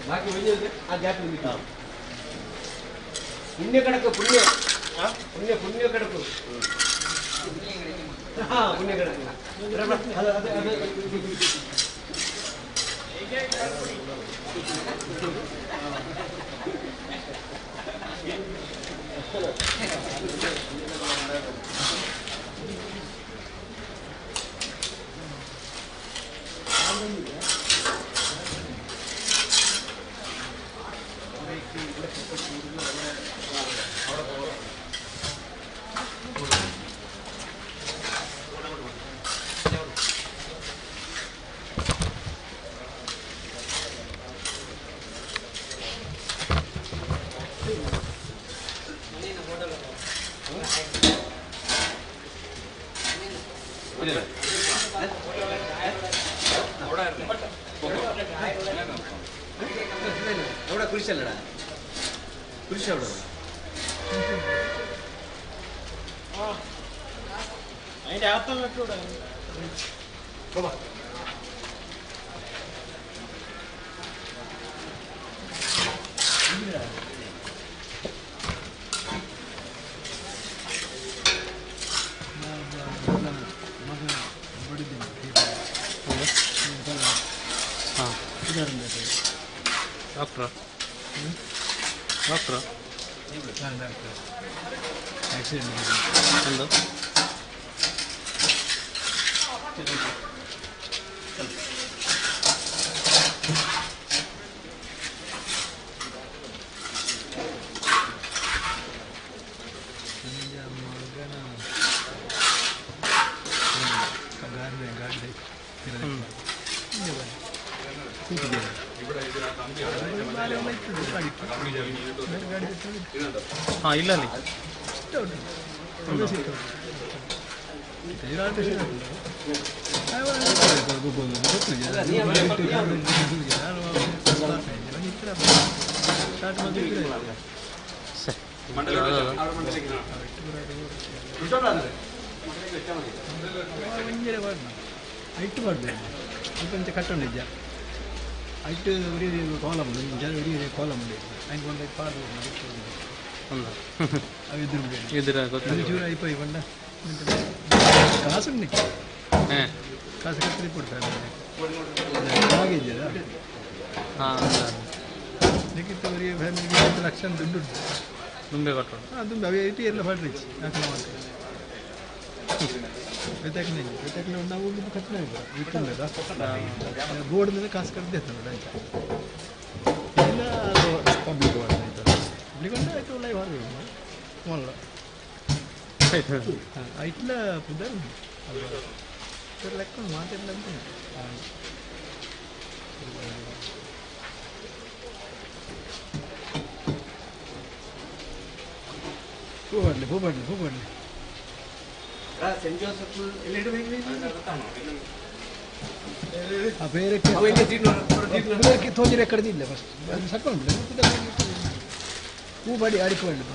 ಬಾಕಿ ಒಂಜಿ ಆ ಗ್ಯಾಪ್ ನಿಮಿತ್ತ ಪುಣ್ಯ ಕಡಕು ಪುಣ್ಯ ಪುಣ್ಯ ಪುಣ್ಯ ಕಡಕು ಹಾ ಪುಣ್ಯ ಕಡಕು ಅದೇ ಅದೇ ಅದೇ അവിടെ കുരിശല്ലടാ കുരിശ് അവിടെ അതിന്റെ അകത്തുള്ള ಡಾಕ್ಟ್ರಾ ಡಾಕ್ಟ್ರಾ ಆಕ್ಸಿಡೆಂಟ್ ಎಂದ ಹಾಂ ಇಲ್ಲ ಅಲ್ಲಿ ಐಟ್ ಮಾಡಬೇಕು ಅಲ್ಪ ಕಟ್ಟೊಂಡಿದ್ಯಾ ಐಟ್ ಒರಿ ಕೋಲಮ್ ಜನ ಒರಿ ಕೋಲಮ್ ಉಂಡು ಐನ್ ಕೊಂಡ ಪಾಡು ಅವು ಎದುರು ಎದುರು ಗೊತ್ತಿಲ್ಲ ಚೂರು ಐಪೈ ಬಂಡ ಕಾಸು ಉಂಡು ಹಾಂ ಕಾಸು ಕತ್ತರಿ ಕೊಡ್ತಾರೆ ಹಾಗೆ ಹಾಂ ಲಿಖಿತ ಅವರಿಗೆ ಫ್ಯಾಮಿಲಿಗೆ 10 ಲಕ್ಷ ದುಡ್ಡು ಉಂಟು ದುಂಬೆ ಕೊಟ್ಟರು ಅದು ಅವೆ ಇಟ್ಟು ಎಲ್ಲ ಫಾಡ್ರಿ ಯಾಕೆ ಮಾಡ್ತಾರೆ ಬೇತಾಕ್ಲೆ ಬೇತಾಕ್ಲೆ ನಾವು ಹೋಗಿದ್ದು ಖರ್ಚು ಇಟ್ಟುಂಡದ ಬೋರ್ಡ್ ಮೇಲೆ ಕಾಸು ಕಟ್ಟದೆ ನೋಡಿ ಆಯ್ತಾ ಇಲ್ಲ ಪಬ್ಲಿಕ್ ವಾರ್ಡ್ ಆಯ್ತಾ ಪಬ್ಲಿಕ್ ಅಂದ್ರೆ ಆಯ್ತು ಒಳ್ಳೆ ಹೊರಗೆ ಮೊಲ್ಲ ಐಟ್ಲ ಪುದರ್ ಲೆಕ್ಕ ಮಾತಾಡಲ್ಲ ಅಂತ ಹೂ ಬರಲಿ ಹೂ ಬರಲಿ ಹೂ ಬರಲಿ സെന്റ് ജോസഫ് എല്ലാം ಆ ಬೇರೆ ಬೇರೆ ತೋಜಿರೆ ಕಡ್ದಿಲ್ಲ ಫಸ್ಟ್ ಅದು ಸಕೊಂಡು ಹೂ ಬಡಿ ಅಡಿಕೊಳ್ಳಿ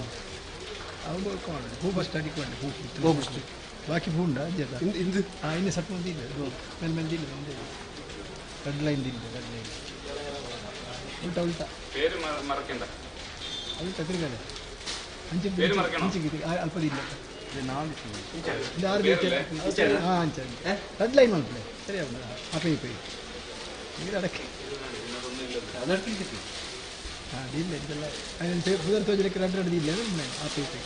ಅವು ಹೂ ಫಸ್ಟ್ ಅಡಿಕೊಳ್ಳಿ ಹೂ ಹೂ ಫಸ್ಟ್ ಬಾಕಿ ಹೂ ಉಂಟಾ ಅಜ್ಜದ ಇಂದು ಹಾಂ ಇನ್ನು ಸ್ವಲ್ಪ ಇಲ್ಲ ಮೇಲೆ ಮೇಲೆ ಇಲ್ಲ ಒಂದೇ ರೆಡ್ ಲೈನ್ ಇಲ್ಲ ರೆಡ್ ಲೈನ್ ಉಲ್ಟಾ ಉಲ್ಟಾ പേര് മറക്കണ്ട ಉಲ್ಟಾ ತಿರುಗಡೆ ಅಂಚೆ ಅಂಚೆ ಅಲ್ಪದಿಲ್ಲ ಇದು ಆರು ಹಾಂ ಅಂಚೆ ರೆಡ್ ಲೈನ್ ಮಲ್ಪಲೆ ಸರಿ ಅಪೆ ಇಪೆ ಇದು ಅಡಕ್ಕೆ ಹಾಂ ಇಲ್ಲ ಇದೆಲ್ಲ ಪುದರ್ ತೋಜಲಿಕ್ಕೆ ರೆಡ್ ರೆಡ್ ಇಲ್ಲ ಆಪೆ ಇಪೆ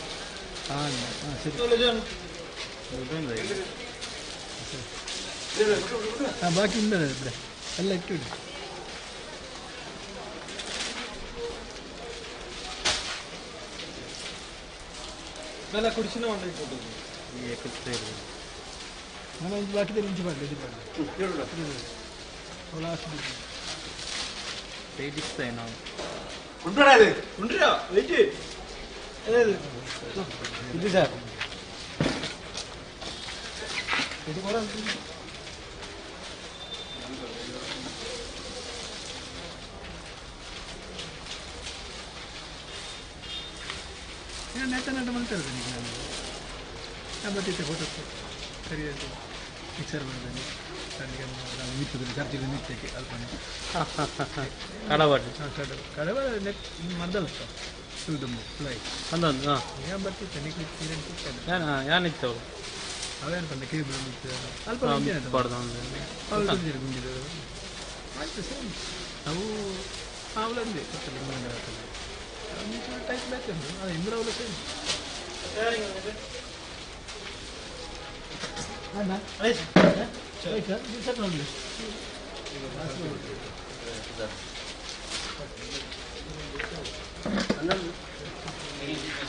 ಹಾಂ ಹಾಂ ಸರಿ ಹಾಂ ಬಾಕಿ ಉಂಟು ಬಿಡ ಎಲ್ಲ ಇಟ್ಟು ಬಿಡಿ ನಾನು ಒಂದು ಬಾಕಿ ಇಂಚು ಮಾಡಲಿ ಇದು ಮಾಡಲಿ ಲಾಸ್ಟ್ ഇത് സാർ ಇದು ಕೊಡ ನೆಟ್ಟ ನೆಟ್ಟ ಮಾಡ್ತಾ ಇರ್ತೇನೆ ಈಗ ನಾನು. ನಾನು ಬರ್ತಿದ್ದೆ ಫೋಟೋ ಸರಿ ಆಯ್ತು. ಮಿಕ್ಸರ್ ಬಂದಲ್ಲಿ ಮಿತ್ತದಲ್ಲಿ ಚರ್ಚಿಗೆ ನಿತ್ಯಕ್ಕೆ ಅಲ್ಪನೆ ಕಡಬಾಡಿ ಕಡವ ನೆಟ್ ಮದ್ದಲ್ಲ ಸುಲ್ದುಂಬು ಫ್ಲೈ ಅಂದೊಂದು ಹಾಂ ಏನ್ ಬರ್ತಿತ್ತು ನಿಕ್ಲಿ ಇತ್ತಲ್ಲ ಯಾನ್ ಯಾನಿತ್ತು ಅವೇನು ಪಂಡ ಕೇಬಲ್ ಮಿತ್ತು ಅಲ್ಪ ಪಾಡ್ದು ಅವ್ರು ಗುಂಡಿದ ಆಯ್ತು ಸೇಮ್ ಅವು ಅವಲಂದೆ ಕತ್ತಲೆ ಮುಂದೆ ಟೈಪ್ ಬೇಕೆ ಉಂಟು ಅದು ಇಂದ್ರ ಅವಲ ಸೇಮ್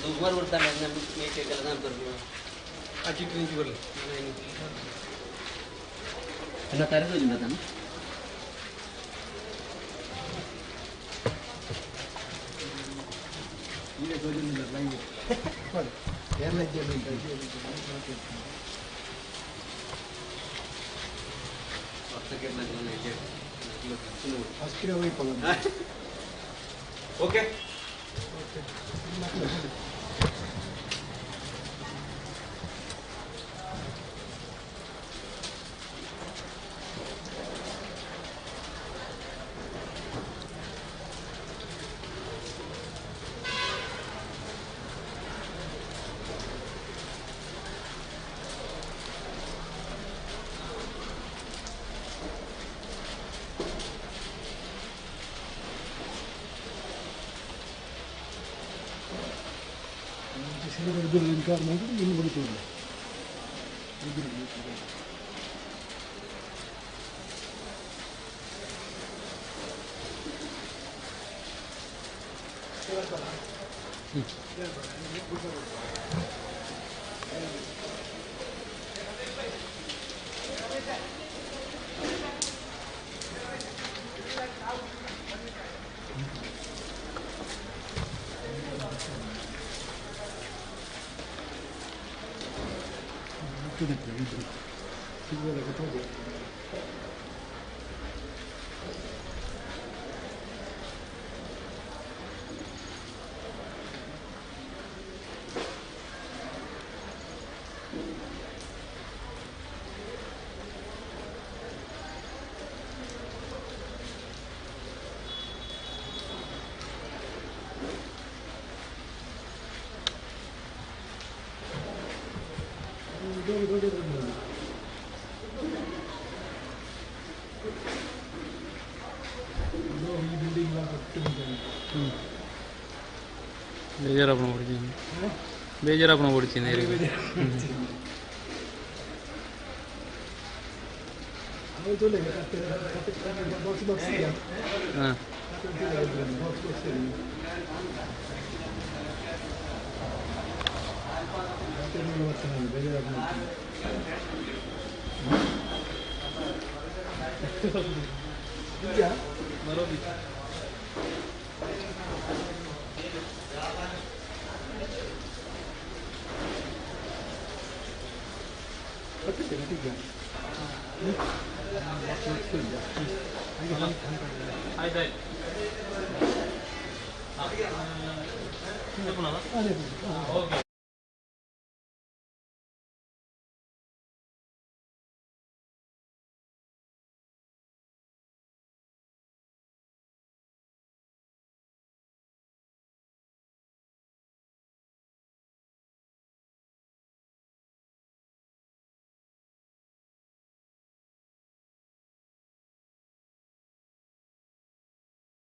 ಸುಮಾರು ಬರ್ತಾನೆ ಅನ್ನ ತರದು ತಾನು ಓಕೆ ಬೇಜಾರಾಪಣ ಪಡಿತೀನಿ ಬೇಜಾರಾಪಣ ಪಡಿತೀನಿ ಹಾಂ ಆಯ್ತಾಯ್ತು ಓಕೆ.